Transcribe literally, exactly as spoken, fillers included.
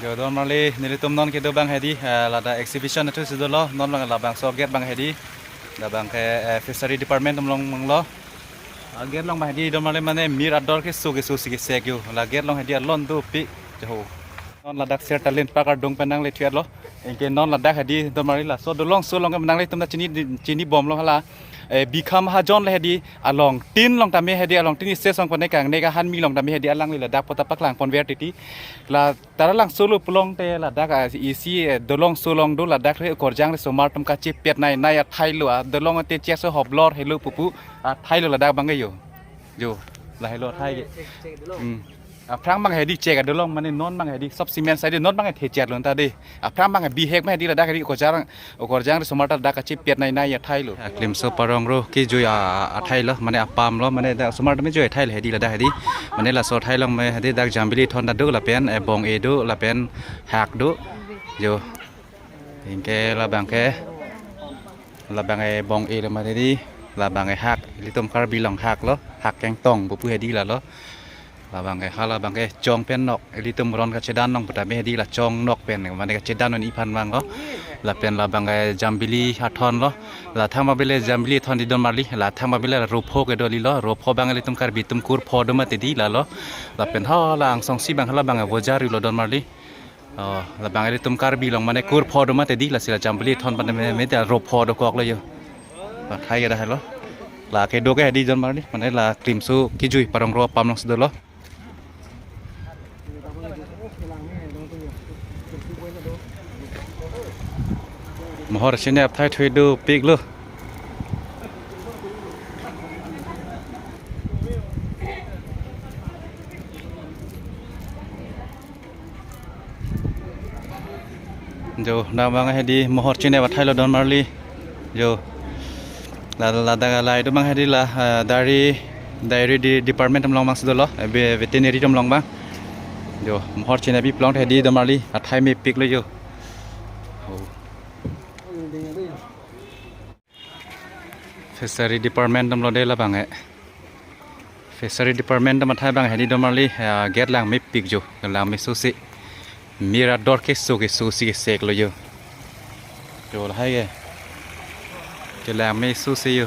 Jo, don marli, nelitum non kedo abang hedi, eh, ladak exhibition atum si dolo, non abang labangso gate abang hedi, labang ke, eh, fishery department atum along abang lo. Ah, gate along abang hedi don marli mane mir ador keso keso si kesek yo, la gate along hedi alon dopik, jo. Non ladak Sertalin Park ardung pen nangle thulo. Anke non ladak hedi don marli laso dolongso along ke nanglitum ta chini, chinibom lo hala. Eh, Bikram Mahajon le hedi along tin along tame hedi along tin isi song pone kang ne ka hanmi along tame hedi alangli ladak pota paklang ponver titi. La Taralangso lo pulote ladak, ah, isi, eh, dolongso along do ladak le Korjang Risomar atum kachepet nei nei athai lo, ah, dolong te cheso hoblor helo pupu athai lo ladak abang yo. Jo, lahelo athai ke. Hmm. Aphrang abang hedi chek adolong mane non abang hedi sob cement side non abang the chek lo ta de. Aphrang abang bihek abang hedi ladak hedi Korjang, Korjang Risomar ta ladak kachepet nei nei athai lo. Aklimso parong ro kejui a, a, athai lo mane apam lo mane dak osomar tame jui athai lo hedi ladak hedi. Mane laso athai along me hedi dak Jambili thon ta do lapen, eh, Bong-e do lapen hak do. Jo. Anke labang ke, labang e Bong-e lo mane hedi, labang e hak, ilitum Karbi along hak lo, hak kengtong pupu hedi lalo. Labang ke hala abang ke chong pen nok, ilitum ron kachedan along putame hedi la chong nok pen, mane kachedan non iphan abang lo. Lapen labang ke Jambili athon lo. La thang abang le Jambili athon hedi don marli, la thang abang le Ropho kedo hedi lo, Ropho abang ilitum Karbi atum kurpho do mati hedi lalo. Lapen hala angsong si abang hala abang ke Bojari lo don marli. Oh, labang ilitum Karbi along mane kurpho do mati hedi lasi la Jambili athon putame me, me ta Ropho dokok lo yo. Athai ke dah lo. La kedo ke hedi don marli, mane la aklimso kejui parong ro apam along si dolo. Mohor chini athai thui dopik lo. Jo, dak abang hedi mohor chini athai lo don marli. Jo. La, la, ladak la itum abang hedi la, ah, dairy, dairy di department atum along abang si dolo, eh, ve-, veterinary atum along abang. Jo, mohor chini bi plong hedi don marli, athai mepik lo jo. Oh. Fishery department atum lo de labang e. Fishery department atum athai abang hedi don marli, ah, gate lang mepik jo, lang meso si. Mir ador keso keso si kesek lo jo. Jo lahai ke. Kelang meso si jo.